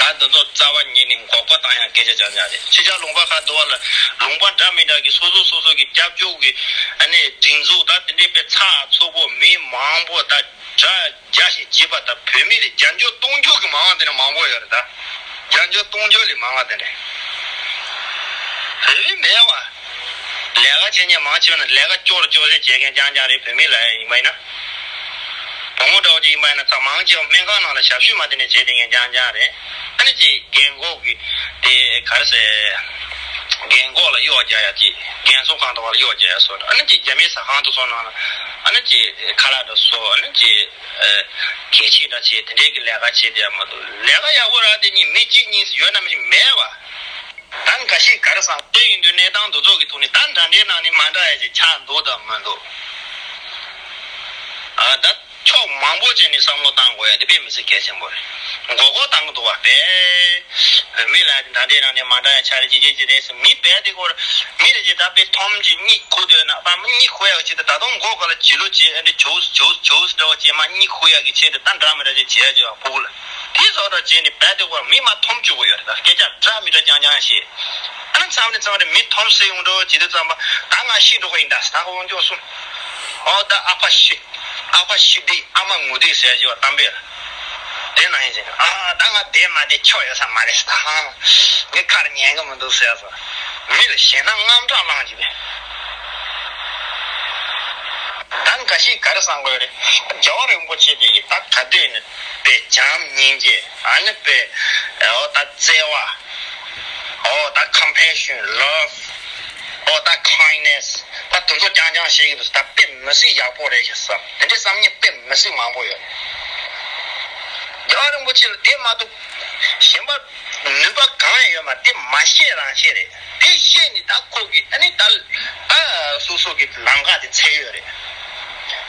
ད་འདི་ཚོ་རྩ་བ་ཉིད་ནས་འགོག་པ་བཏང་ཡ་སྐད་ཆ་རྐྱང་རྐྱང་རེད། ཕྱི་རྒྱལ་ལུང་པ་ཁག་དུ་བ་ལ་ལུང་པ་འདྲ་མི་འདྲ་གི་སོ་སོ་སོ་སོ་གི་སྐྱབས་བཅོལ་གི་ཨ་ནི་སྒྲིག་འཛུགས་ད་དེ་འདྲའི་དཔེ་ཚགས་ཚུད་པོ་མི་མང་པོ་ད་དྲ་རྒྱ་ཞིག་བགྱིས་པ་དང་བོད་མི་ལས་བརྒྱ་འགྱུར་སྟོང་འགྱུར་གྱི་མང་བ་དེ་འདྲ་མང་པོ་ཡོད་རེད་ད། བརྒྱ་འགྱུར་སྟོང་འགྱུར་ལས་མང་བ་དེ་འདྲ། བོད་མི་མེད་བ། ལས་ཀ་བྱེད་མཁན་མང་ཆེ་བ་ནི་ལས་ཀ་སྐྱོར་སྐྱོར་ཟེར་བྱེད་མཁན་རྐྱང་རྐྱང་རེད། བོད་མི་ལ་ཡིན་པ་ཡིན་ན། བུ་མོ་འདྲ་བོ་ཅིག་ཡིན་པ་ཡིན་ན་ཚང་མང་ཆེ་བ་སྨན་ཁང་ནང་ལ་ཞབས་ཞུ་མ་དེ་ནས་བྱེད་དེ་མཁན་རྐྱང་རྐྱང་རེད། ཨ་ནི་ཅིག་རྒན་གོག་གི་དེ་ག་རེ་ཟེར། རྒན་གོག་ལ་གཡོག་རྒྱག་ཡ་ཅིག་རྒན་གསོ་ཁང་དུ་བ་ལ་གཡོག་རྒྱག་ཡ་སོགས། ཨ་ནི་ཅིག་རྒྱ་མིའི་ཟ་ཁང་དུ་སོང་ནང་ལ་ཨ་ནི་ཅིག་ཁ་ལག་འདྲ་བཟོ། ཨ་ནི་ཅིག་གད་ཕྱིས་འདྲ་བྱེད། དེ་འདྲའི་གི་ལས་ཀ་བྱེད་དེ་ཡ་མ་གཏོགས་ལས་ཀ་ཡག་པོ་རག་དེ་གཉིས་མི་གཅིག་གཉིས་ཡོད་ན་མི་ཞིག་མེད་བ། ད་འགའ་ཞིག་ག་རེ་བསམ་དེ་ཡིན་དུས་གནས་སྟངས་འདི་ཚོ་གི་ཐོག་ནས་ད་འདྲ་འདྲའི་ནང་ནས་མ་འདྲ་ཡ་ཞིག་ཆགས་འདུག་དང་མི་འདུག་ཨ་ད་ཕྱོགས་མང་པོ་བྱས་ནས་བསམ་བློ་བཏང་དགོས་ཡ་དེ་དཔེ་མི་སྲིད་གལ་ཆེན་པོ་རེད། མགོ་སྐོར་བཏང་གི་འདུག་བ་དཔེ། བོད་མི་ལ་འདྲ་འདྲའི་ནང་ནས་མ་འདྲ་ཡ་ཆགས་རེད་ཅི་ཅི་ཅི་རེད་ཟེར། མི་དཔེ་དེ་སྐོར་མི་རེ་ཅིག་ད་དཔེ་ཐོམ་གྱི་གཉིད་ཁུག་འདོད་ན་ད་མི་གཉིད་ཁུག་ཡ་གི་ཆེད་དུ་ད་དུང་མགོ་སྐོར་ལ་བྱི་ལོ་བྱེད་ཨ་འདྲ་བྱུགས་བྱུགས་བྱུགས་འདྲ་བོ་བྱེད་མ་གཉིད་ཁུག་ཡ་གི་ཆེད་དུ་ད་འདྲ་མི་འདྲ་ཅིག་བྱེད་ཡ་ཅིག་བ་ཕུག་ལ། དེ་བཟོ་འདྲ་བྱས་ནས་རྦད་དེ་བར་མི་མ་འཐོམ་བཅུག་གི་ཡོད་རེད། ད་སྐད་ཆ་འདྲ་མི་འདྲ་རྐྱང་རྐྱང་བཤད། ཨ་ནི་མཚམས་རེ་མཚམས་རེ་མི་འཐོམ་སེ་ཡོང་འགྲོ་བྱེད་དུས་ཙམ་པ་ད་ང་ཤི་འགྲོ་གི་ཡིན་ད་ཟེར། ད་ཁོ་འོང་ཀྱོག་གསུངས། ཨོ་ད་ཨ་ཕ་ཤི། ཨ་ཕ་ཤི་དུས་ཨ་མ་ངུ་དུས་ཟེར་གྱི་བ་གཏམ་དཔེ་རེད། དེ་ནང་བཞིན་བྱས་ནས་ཨ་ད་ང་བསྡད་མ་བསྡད་ཆོ་ཡོད་ས་མ་རེད་ཟེར། ད་ཧང་ངས་ཁར་ཉན་གི་མི་འདུག་ཟེར་སོང་། མི་ལ་ཞེད་སྣང་དངངས་སྐྲག་ལངས་ཀྱི་རེད། ད་འགའ་ཞིག་ག་རེ་བསམ་དགོས་རེད། རྒྱལ་བ་རིན་པོ་ཆེ་དེ་ཡིས་ད་ག་དུས་ནས་དཔེ་བྱམས་སྙིང་རྗེ་ཨ་ནི་དཔེ་ཨོ་ད་བརྩེ་བ་ཨོ་ད་compassion love ཨོ་ད་kindness ད་དེ་ཚོ་རྐྱང་རྐྱང་བཤད་ཀྱི་འདུག་ད་དཔེ་མི་སྲིད་ཡག་པོ་རེད་ཞེས་བསམ། དེ་འདྲའི་བསམ་མཁན་དཔེ་མི་སྲིད་མང་པོ་ཡོད། རྒྱལ་བ་རིན་པོ་ཆེ་ལ་དེ་མ་གཏོགས་གཞན་པ་ནུས་པ་གང་ཡང་ཡོད་མ་རེད། དེ་མ་ཤེས་རང་ཤེས་རེད། དེ་ཤེས་ནས་ད་ཁོ་གིས་ཨ་ནི་ད་ད་སོ་སོ་གི་ལམ་ཁ་དེ་འཚོལ་ཡོད་རེད།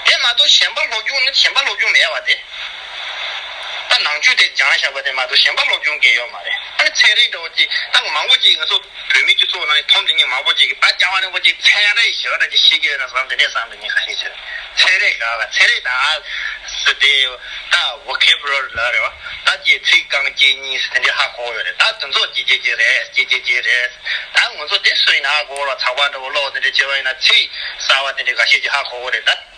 དེ་མ་གཏོགས་གཞན་པ་སློབ་སྦྱོང་ནི་གཞན་པ་སློབ་སྦྱོང་མེད་པ་དེ། ད་ནང་ཆོས་དེ་སྦྱངས་བཞག་པ་དེ་མ་གཏོགས་གཞན་པ་སློབ་སྦྱོང་གི་ཡོད་མ་རེད། ཨ་ནི་ཚན་རིག་འདྲ་བོ་ཅིག་ད་མང་པོ་ཅིག་ང་ཚོ་བོད་མི་སྤྱི་ཚོགས་ནང་ནས་མཐོང་དེ་ཉིད་མང་པོ་ཅིག་གིས་ད་རྒྱལ་བ་རིན་པོ་ཆེ་ཚན་རིག་ཞེས་པ་འདྲ་ཅིག་ཤེས་ཀྱི་ཡོད་ན་བསམ། དེ་འདྲས་བསམ་དེ་ཉིད་ཁ་ཤས་ཤིག་ཚན་རིག་ག་ག་ཚན་རིག་དང་ཨ་སི་དེ་ད་vocabulary ལ་རེད་བ། ད་ཀྱི་ཚིག་རྐང་གཅིག་གཉིས་དེ་འདྲས་ཧ་གོ་ཡོད་རེད། ད་དེ་ཚོ་ཅི་ཅི་ཅི་རེད་ཅི་ཅི་ཅི་རེད། ད་ང་ཚོ་དེ་སུ་ཡིན་ན་ཧ་གོ་བ་ཚགས་པར་འདྲ་བོ་ཀློག་དེ་འདྲས་བྱས་པ་ཡིན་ན་ཚིག་གསར་བ་དེ་འདྲས་འགའ་ཤས་ཅིག་ཧ་གོ་གི་རེད། ད།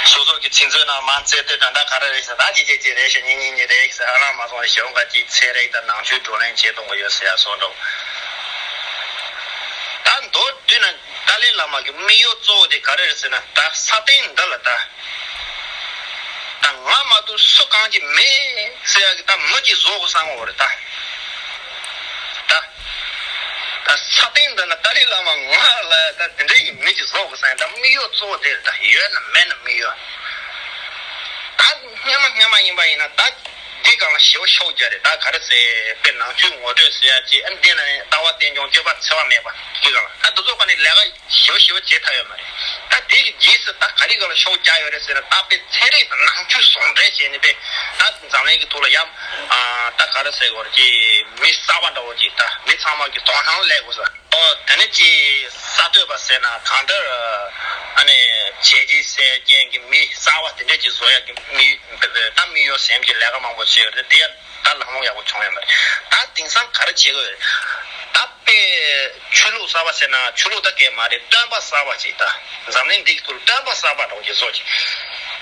སོ་སོ་གི་ཚིག་མཛོད་ནང་མ་རྩེ་ལྟོས་དྲན་ད་ག་རེ་རེད་ཟེར། ད་ཅི་ཅི་ཅི་རེད་ཟེར། གཉིས་གཉིས་གཉིས་རེད་ཟེར། ཨ་ལ་མ་སོང་རེད། ཞེ་པོ་འགའ་ཅིག་ཚན་རིག་དང་ནང་ཆོས་བགྲོ་གླེང་བྱེད་གཏོང་གི་ཡོད་ཟེར་ཡ་སོགས་འགྲོ། ད་མདོར་བསྡུས་ན་ཏཱ་ལའི་བླ་མ་གི་དམིགས་ཡུལ་གཙོ་བོ་དེ་ག་རེ་རེད་ཟེར་ན། ད་ས་སྟེང་འདི་ལ་ད་ད་ང་མ་གཏོགས་སུ་གང་གི་མེད་ཟེར་ཡ་གི་ད་མི་གཅིག་བཟོ་དགོས་བསམ་གི་ཡོད་རེད་ད། ད། ད་ས་སྟེང་འདི་ན་ཏཱ་ལའི་བླ་མ་ང་ལ་ད་དེ་འདྲ་ཡི་མི་གཅིག་བཟོ་དགོས་བསམ་ཡ་ད་དམིགས་ཡུལ་གཙོ་བོ་དེ་རེད། ད་ཡོད་ན་མེད་ན་དམིགས་ཡུལ། ད་སྔོན་མ་སྔོན་མ་ཡིན་པ་ཡིན་ན་ད་འདི་སྒང་ལ་ཞེ་པོ་ཤུགས་རྒྱག་རེད། ད་ག་རེ་ཟེར་དཔེ་ནང་ཆོས་ངོ་སྤྲོད་ཟེར་ཡ་ཅིག་ཨ་འདི་ན་ནི་ལྟ་བ་རྟེན་འབྱུང་སྤྱོད་པ་འཚེ་བ་མེད་པ་འདི་སྒང་ལ་ད་དེ་ཚོ་ཁ་ནས་ལས་ཀ་ཞེ་པོ་ཞེ་པོ་བྱེད་ཐུབ་ཡོད་མ་རེད། ད་དེ་གི་རྗེས་སུ་ད་ག་རེ་སྒང་ལ་ཤུགས་རྒྱག་ཡོད་རེད་ཟེར་ན། ད་དཔེ་ཚན་རིག་དང་ནང་ཆོས་ཟུང་འབྲེལ་བྱས་ནས་དཔེ་ད་འཛམ་གླིང་གི་ཐོག་ལ་ཡང་ཨ་ད་ག་རེ་ཟེར་དགོས་རེད་ཅེ། མི་གསར་པ་འདྲ་བོ་ཅིག་ད་མི་ཚང་མ་གི་དོ་སྣང་སླེབས་དགོས་ས། ཨོ་དེ་ནས་ཅི་གསར་གཏོད་པ་ཟེར་ན་གང་ལྟར་ཨ་ནི་བྱས་རྗེས་ཟེར་མཁན་གྱི་མི་གསར་པ་དེ་འདྲས་ཅིག་བཟོ་ཡག་གི་མི་ད་མི་ཡོད་སེམས་ཀྱི་ལས་ཀ་མང་པོ་བྱས་ཡོད་རེད། དེ་ཡང་ད་ལམ་ལྷོང་ཡག་པོ་བྱུང་ཡོད་མ་རེད། ད་དེང་སང་ག་རེ་བྱེད་དགོས་རེད། ད་དཔེ་ཆོས་ལུགས་གསར་པ་ཟེར་ན་ཆོས་ལུགས་ད་གས་མ་རེད། སྟོན་པ་གསར་པ་ཅིག་ད་འཛམ་གླིང་འདི་གི་ཐོག་ལ་སྟོན་པ་གསར་པ་འདྲ་བོ་ཅིག་བཟོ་ཅིག་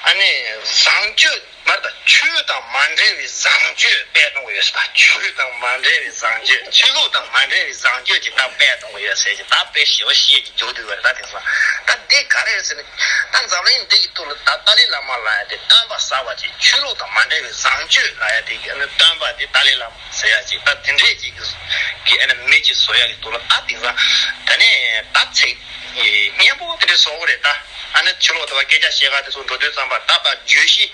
ཨ་ནི་བཟང་སྤྱོད་མར་ད་ཆོས་དང་མ་འབྲེལ་བའི་བཟང་སྤྱོད་སྤེལ་གཏོང་གི་ཡོད་ཟེར། ད་ཆོས་དང་མ་འབྲེལ་བའི་བཟང་སྤྱོད། ཆོས་ལུགས་དང་མ་འབྲེལ་བའི་བཟང་སྤྱོད་ཅིག་ད་སྤེལ་གཏོང་གི་ཡོད་ཟེར་གྱི་ད་དཔེ་ཞེ་པོ་བཤད་ཀྱི་རྒྱུགས་འདུག་པ་རེད། ད་དེང་སང་ད་འདི་ག་རེ་རེད་ཟེར་ན། ད་འཛམ་གླིང་འདི་གི་ཐོག་ལ་ད་ཏཱ་ལའི་བླ་མ་ལབ་ཡ་དེ་སྟོན་པ་གསར་པ་ཅིག་ཆོས་ལུགས་དང་མ་འབྲེལ་བའི་བཟང་སྤྱོད་ལབ་ཡ་དེ་གི་ཨ་ནི་སྟོན་པ་དེ་ཏཱ་ལའི་བླ་མ་ཟེར་ཡ་ཅིག་ད་དེ་འདྲས་ཅིག་གི་ཨ་ནི་མི་ཅིག་བཟོ་ཡ་གི་ཐོག་ལ་ད་དེང་སང་ད་ནས་ད་ཚིག་སྙན་པོ་དེ་འདྲ་བཟོ་གི་རེད་ད། ཨ་ནི་ཕྱི་ལོགས་དུ་བ་སྐད་ཆ་བཤད་ག་དེ་ཚོ་འགྲོ་དུས་ཙམ་པ་ད་ད་བརྗོད་གཞི་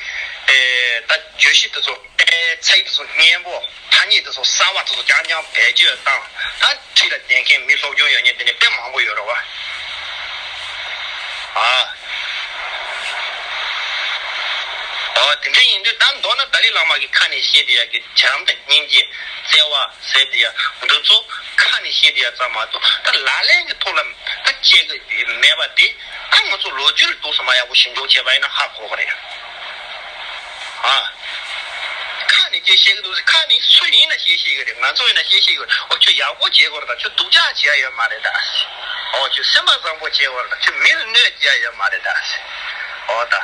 ཨེ་ད་བརྗོད་གཞི་དེ་ཚོ་ཨེ་ཚིག་དེ་ཚོ་སྙན་པོ་ཐ་སྙད་དེ་ཚོ་གསར་བ་དེ་ཚོ་རྐྱང་རྐྱང་བེད་སྤྱོད་བཏང་། ད་འཁྲིས་ལ་བསྡད་མཁན་མི་སློབ་སྦྱོང་ཡོད་མཁན་དེ་ནི་དཔེ་མང་པོ་ཡོད་རེད་བ། ཨ་ཨ་དེ་འདྲ་ཡིན་དུས་ད་མདོར་ན་ཏཱ་ལའི་བླ་མ་གི་ཁ་ནས་བཤད་བསྡད་ཡ་གི་བྱམས་དང་སྙིང་རྗེ་བརྩེ་བ་ཟེར་བསྡད་ཡ་འདི་ཚོ་ཁ་ནས་བཤད་བསྡད་ཡ་ཙམ་མ་གཏོགས་ད་ལག་ལེན་གྱི་ཐོག་ལ་ད་སྤྱད་གི་མེད་པ་དེ་ད་ང་ཚོ་ལོ་རྒྱུས་ལ་འདུག་སེ་མར་ཡག་པོ་ཞིབ་འཇུག་བྱས་པ་ཡིན་ན་ཧ་གོ་གི་རེད། ཨ་ཁ་ནས་ཅིག་བཤད་གི་འདུག་ཟེར། ཁ་ནས་སུ་ཡིན་ན་བཤད་ཤེས་གི་རེད། ང་ཚོ་ཡིན་ན་བཤད་ཤེས་གི་རེད། ཨོ་ཁྱོད་ཡག་པོ་བྱེད་དགོས་རེད་ད། ཁྱོད་སྡུག་ཅག་བྱེད་ཡ་ཡོད་མ་རེད་ད། ཨོ་ཁྱོད་སེམས་པ་བཟང་པོ་བྱེད་དགོས་རེད་ད། ཁྱོད་མི་ལ་གནོད་བྱེད་ཡ་ཡོད་མ་རེད་ད། ཨོ་ད་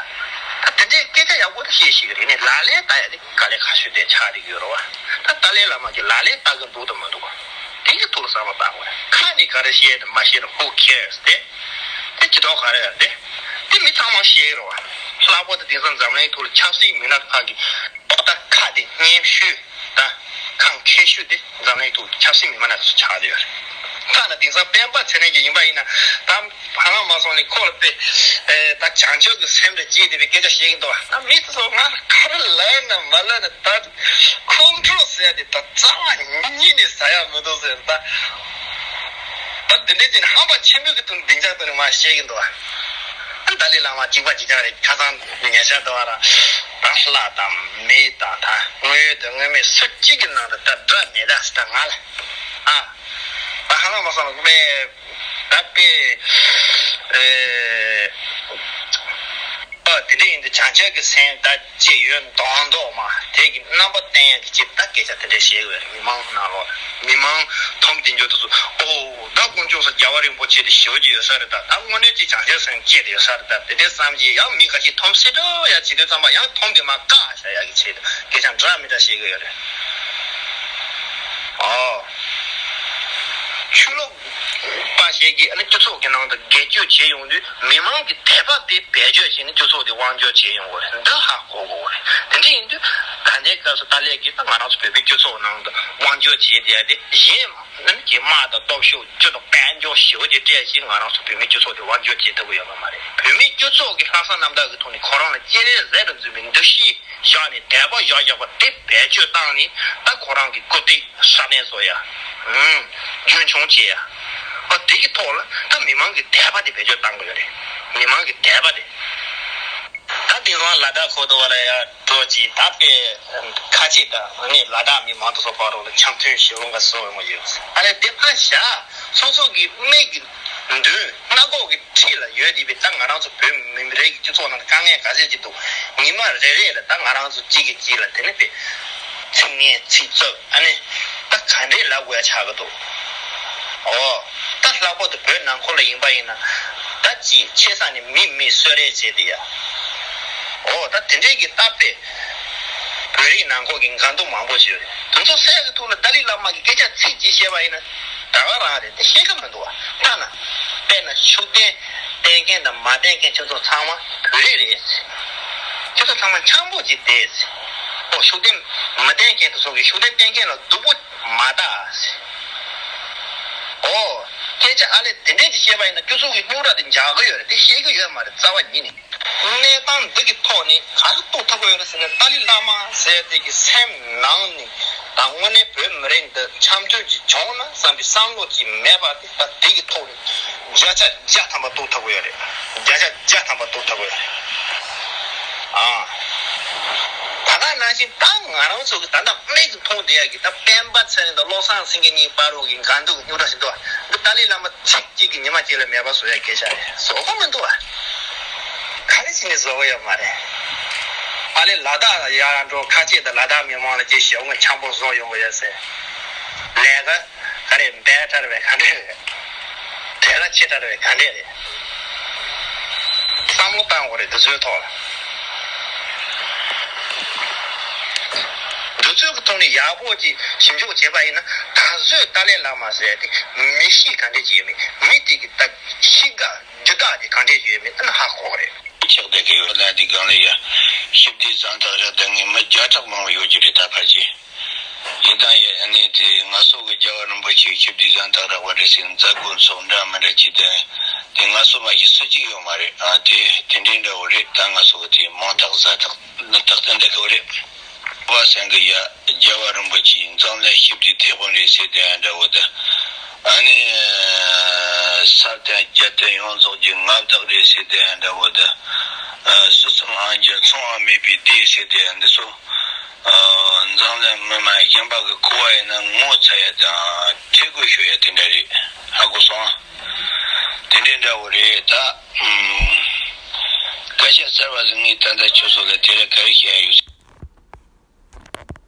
ད་དེ་འདྲའི་སྐད་ཆ་ཡག་པོ་ད་བཤད་ཤེས་གི་རེད། ནས་ལག་ལེན་བསྟར་ཡ་དེ་དཀའ་ལས་ཁག་ཤོས་དེ་ཆགས་བསྡད་ཀྱི་ཡོད་རེད་བ། ད་ཏཱ་ལའི་བླ་མ་གིས་ལག་ལེན་བསྟར་གི་འདུག་དང་མི་འདུག་ག་དེ་གི་ཐོག་ལ་བསམ་བློ་བཏང་དགོས། ཁ་ནས་ག་རེ་བཤད་ནས་མ་བཤད་ན་who cares དེ། དེ་ཅི་ཐོག་ག་རེ་ཡོད་དེ། དེ་མི་ཚང་མ་ཤེས་རོ། ལྷག་པར་དུ་དེང་སང་འཛམ་གླིང་ཐོག་ལ་ཆབ་སྲིད་མི་སྣ་ཁག་གི་ཨོ་ད་ཁ་དེ་སྙན་ཤོས་ད་ཁ་མཁས་ཤོས་དེ་འཛམ་གླིང་ཐོག་ཆབ་སྲིད་མི་སྣ་དེ་ཚོ་ཆགས་བསྡད་ཡོད་རེད། ཐ་ན་དེང་སང་སྤེན་པ་ཚེ་རིང་གི་ཡིན་པ་ཡིན་ན་ད་ཧ་ལམ་མ་སོང་ནས་ཁོ་ལ་དཔེ་ད་བྱང་ཆུབ་ཀྱི་སེམས་དང་བཅས་ཏེ་བའི་སྐད་ཆ་བཤད་ཀྱི་འདུག་ད་མི་དེ་ཚོ་ང་ལ་ག་རེ་ལབ་ན་མ་ལབ་ན་ད། ཁོང་ཁྲོ་ཟེར་ཡ་དེ་ད་རྩ་བ་ཉིད་ནས་ཟ་ཡ་མི་འདུག་ཟེར་ད། ད་དེ་འདྲའི་ཅིག་ཧམ་པ་ཆེན་པོའི་གི་དུང་བདེ་འཇགས་དུ་ནས་མ་བཤད་ཀྱི་འདུག་ཨ་ཏཱ་ལའི་བླ་མ་གཅིག་པ་གཅིག་རྐྱང་རེད། ཁ་སང་ཉེ་ཆར་དུ་བ་ར་ད་ལྷ་དང་མི་དང་ད་དངོས་ཡོད་དང་དངོས་མེད་སུ་གཅིག་གི་ནང་དུ་ད་དགྲ་མེད་ད་ཟེར་ད་ང་ལ་ཨ་ད་ཧ་ལམ་མ་སོང་བས་ད་དཔེ་ཨེ། ཨ་དེ་འདྲ་ཡིན་དུས་བྱང་ཆུབ་ཀྱི་སེམས་ད་ཅི་ཡོད་མདོག་མདོག་མ་དེ་གི་རྣམ་པ་བསྟན་ཡག་གི་ཅིག་ད་སྐད་ཆ་དེ་འདྲ་བཤད་དགོས་རེད། མི་མང་ནང་ལོགས་མི་མང་མཐོང་དེ་འཇོག་དུས་སུ་ཨོ་ད་དཀོན་མཆོག་གསུམ་རྒྱལ་བ་རིན་པོ་ཆེ་དེ་ཞེ་པོ་ཅིག་ཡོད་ས་རེད། ད་ད་དངོས་གནས་ཅིག་བྱང་ཆུབ་སེམས་སྐྱེས་དེ་ཡོད་ས་རེད། ད་དེ་འདྲའི་བསམ་གྱི་ཡང་མི་འགའ་ཞིག་མཐོང་སྲིད་འགྲོ་ཡ་བྱེད་དུས་ཙམ་པ་ཡང་མཐོང་དེ་མ་བཀག་བྱ་ཡག་གི་ཆེད་དུ་སྐད་ཆ་འདྲ་མི་འདྲ་བཤད་གི་ཡོད་རེད། ཨོ། ཆོས་ལུགས་པ་ཞིག་གིས་ཨ་ནི་སྤྱི་ཚོགས་ཀྱི་ནང་དུ་སྒེར་གཅོད་བྱེད་ཡོང་དུས་མི་མང་གི་དད་པ་དེ་བེད་སྤྱོད་བྱས་ནས་སྤྱི་ཚོགས་དེ་དབང་སྒྱུར་བྱེད་ཡོང་གི་རེད། འདི་ཧ་གོ་དགོས་རེད། དེ་འདྲ་ཡིན་དུས་ད་ལྟའི་སྐབས་སུ་ཏཱ་ལའི་གིས་ད་ང་རང་ཚོ་བོད་པའི་སྤྱི་ཚོགས་ནང་དུ་དབང་སྒྱུར་བྱེད་བསྡད་དེ་གཞན་ཨ་ནི་ཀྱི་དམག་དང་སྟོབས་ཤུགས་སྤྱི་དང་དཔལ་འབྱོར་ཞེ་པོ་ཅིག་སྤྲད་བྱས་ང་རང་ཚོ་བོད་མིའི་སྤྱི་ཚོགས་དེ་དབང་སྒྱུར་བྱེད་ཐུབ་ཀྱི་ཡོད་པ་མ་རེད། བོད་མིའི་སྤྱི་ཚོགས་ཀྱི་ལྷག་བསམ་རྣམ་དག་གི་ཐོག་ནས་ཁོ་རང་ལ་སྤྱན་རས་གཟིགས་རུ་འཛིན་པའི་འདུ་ཤེས། བཞག་ནས་དད་པ་བཞག་བཞག་པ་དེ་བེད་སྤྱོད་བཏང་ནས་ད་ཁོ་རང་གི་སྐུ་རྟེན་སྲ་བརྟན་བཟོ་ཡ། ཨུམ། རྒྱུན་འཁྱོངས་བྱེད་ཡ། ཨ་དེ་གི་ཐོག་ལ་ད་མི་མང་གི་དད་པ་དེ་བེད་སྤྱོད་བཏང་གི་ཡོད་རེད། མི་མང་གི་དད་པ་དེ། ད་དེང་སང་ལ་དྭགས་ཁུལ་དུ་བ་ལ་ཡ་འགྲོ་ཅིག་ད་དཔེ་ཁ་ཆེ་ད་ནི་ལ་དྭགས་མི་མང་དུ་སོགས་པ་རོགས་ལ་འཆམ་མཐུན་ཞེ་པོ་འགའ་བཟོ་འོས་མ་ཡོད། ཨ་ལས་དེ་ཕ་བཞག་སོ་སོ་གི་སྨད་ཀྱི་མདུན་སྣ་ཁོག་གི་འཁྲིས་ལ་ཡོད་དེ་བས་ད་ང་རང་ཚོ་བོད་མི་རིགས་ཀྱི་སྤྱི་ཚོགས་ནང་དཀའ་ངལ་ག་ཚད་ཅིག་འདུག་ཉི་མ་རེ་རེ་ལ་ད་ང་རང་ཚོ་གཅིག་གིས་གཅིག་ལ་དེ་ནི་དཔེ་ཚིག་ངན་ཚིག་རྩུབ་ཨ་ནི་ད་ག་འདྲས་ལབ་དགོས་ཡ་ཆགས་ཀྱི་འདུག་ཨོ། ད་ལྷག་པར་དུ་བོད་ནང་ཁུལ་ལ་ཡིན་པ་ཡིན་ན་ད་ཅིག་ཆེ་ས་ནས་མི་མི་གསོད་རེས་བྱས་ཏེ་ཡ། ཨོ་ད་དེ་འདྲས་ཀྱི་ད་དཔེ་བོད་རིགས་ནང་ཁུལ་གྱི་འགལ་འདུ་མང་པོ་ཞིག་ཡོད་རེད། དེ་ཚོ་སེལ་གྱི་ཐོག་ལ་ཏཱ་ལའི་བླ་མ་གི་སྐད་ཆ་ཚིག་གཅིག་བཤད་པ་ཡིན་ན། ད་ག་རང་རེད་དེ་ཤེས་ཀྱི་མི་འདུག་བ། ཐ་ན་དཔེར་ན་ཤུགས་ལྡན་བསྟེན་མཁན་དང་མ་བསྟེན་མཁན་ཁྱོད་ཚོ་ཚང་མ་བོད་རིགས་རེད། ཁྱོད་ཚོ་ཚང་མ་འཆམ་པོ་ཅིག་བསྡད། ཨོ་ཤུགས་ལྡན་མ་བསྟེན་མཁན་དེ་ཚོ་གིས་ཤུགས་ལྡན་བསྟེན་མཁན་ལ་སྡུག་པོ་མ་ལྟ། ཨོ་སྐད་ཆ་ཨ་ལས་དེ་འདྲས་ཅིག་བཤད་པ་ཡིན་ན་ཁྱོད་ཚོ་གི་རྙོག་དྲ་དེ་འཇགས་ཀྱི་ཡོད་རེད་དེ་ཤེས་ཀྱི་ཡོད་མ་རེད་རྩ་བ་ཉིད་ནས། གནས་སྟངས་འདི་གི་ཐོག་ནས་ག་རེ་རྟོགས་ཐུབ་ཀྱི་ཡོད་རེད་ཟེར་ན་ཏཱ་ལའི་བླ་མ་ཟེར་དེ་གི་སེམས་ནང་ནས་ད་དངོས་གནས་བོད་མི་རིགས་འདི་འཆམ་མཐུན་ཅིག་བྱུང་ན་བསམ་པའི་བསམ་བློ་ཅིག་མེད་པ་དེ་ད་དེ་གི་ཐོག་ནས་བརྒྱ་ཆ་བརྒྱ་ཐམ་པ་རྟོགས་ཐུབ་ཀྱི་ཡོད་རེད། བརྒྱ་ཆ་བརྒྱ་ཐམ་པ་རྟོགས་ཐུབ་ཀྱི་ཡོད་རེད། ཨ། ད་ལྟ་ནང་བཞིན་ད་ང་རང་ཚོ་གི་ད་ལྟ་མིག་གིས་མཐོང་བསྡད་ཡ་གི་ད་སྤེན་པ་ཚེ་རིང་དང་བློ་བཟང་སེང་གེ་གཉིས་བར་དུ་གི་འགལ་འདུ་གི་རྙོག་དྲ་ཞིག་འདུག་བ། འདི་ཏཱ་ལའི་བླ་མ་ཚིག་གཅིག་གིས་ཉི་མ་གཅིག་ལ་མེད་པ་བཟོ་ཡ་སྐད་ཆ་རེད། བཟོ་གི་མི་འདུག་བ། ག་རེ་བྱས་ནས་བཟོ་གི་ཡོད་མ་རེད། ཨ་ལས་ལ་དྭགས་ཡར་འགྲོ་ཁ་ཆེ་དང་ལ་དྭགས་མི་མང་ལ་ཅིག་ཞེ་པོ་འཆམ་པོ་བཟོ་ཡོང་གི་ཡོད་ཟེར། ལས་ཀ་ག་རེ་འབད་ཁྲ་རེད་པས་ག་འདྲས་རེད། བྲེལ་བ་ཆེ་ཁྲ་རེད་པས་ག་འདྲས་རེད། བསམ་བློ་བཏང་དགོས་རེད་འདི་ཚོའི་ཐོག་ལ། འདི་ཚོའི་ཐོག་ནས་ཡག་པོ་ཅིག་ཞིབ་འཇུག་བྱས་པ་ཡིན་ན་ད་གཟོད་ཏཱ་ལའི་བླ་མ་ཟེར་ཡ་དེ་མི་གཤིས་ག་འདྲས་ཅིག་ཡོད་མེད། མི་དེ་གི་ད་གཤིས་ཀ་རྒྱུ་དག་དེ་ག་འདྲས་ཅིག་ཡོད་མེད་ཨ་ནི་ཧ་གོ་གི་རེད། ཆགས་བསྡད་ཀྱི་ཡོད་ལ་འདི་སྒང་ལ་ཡ་ཞི་བདེ་གཙང་དག་རག་བསྡད་མཁན་མི་བརྒྱ་ཕྲག་མང་བ་ཡོད་ཀྱི་རེད་ད་ཕལ་ཆེར། ཡིན་ད་ཡིན་ཨ་ནི་དེ་ང་ཚོ་གི་རྒྱལ་བ་རིན་པོ་ཆེ་ཞི་བདེ་གཙང་དག་རག་པ་རེད་ཟེར་མཛད་སྒོ་ཚོགས་འདྲ་མི་འདྲ་ཅིག་དེ་དེ་ང་ཚོ་མ་གཞི་སུ་གཅིག་ཡོད་མ་རེད། ཨ་དེ་དེ་འདྲའི་འདྲ་བོ་རེད། ད་ང་ཚོ་གི་དེ་མང་དག་ཟ་དག་ནི་དག་ཏུ་འདྲ་གི་བོ་རེད། བ་སེང་གི་ཡ་རྒྱལ་བ་རིན་པོ་ཆེ་འཛམ་གླིང་ཞི་བདེའི་དེད་དཔོན་རེད་ཟེར་དེ་འདྲ་བོ་དེ་ཨ་ནི་ས་སྟེང་རྒྱལ་བསྟན་ཡོངས་རྫོགས་ཀྱི་མངའ་བདག་རེད་ཟེར་དེ་འདྲ་བོ་དེ་སུ་གསུམ་ཨང་རྒྱུ་མཚུངས་པ་མེད་པའི་སྡེ་ཟེར་དེ་འདི་ཚོ། འཛམ་གླིང་མི་མང་གཞན་པ་གི་གོ་བ་ཡིན་ན་ངོ་ཚ་ཡ་དང་ཁྲེལ་དགོད་ཤོར་ཡ་དེ་འདྲ་རེད། ཧ་གོ་སོང་ཨ། དེ་འདྲའི་འདྲ་བོ་རེད་ད། སྐད་ཆ་གསར་བ་ཟིག་ངས་ད་ལྟ་ཁྱོད་ཚོ་ལ་དེ་རིང་ག་རེ་བཤད་ཡ་ཡོད།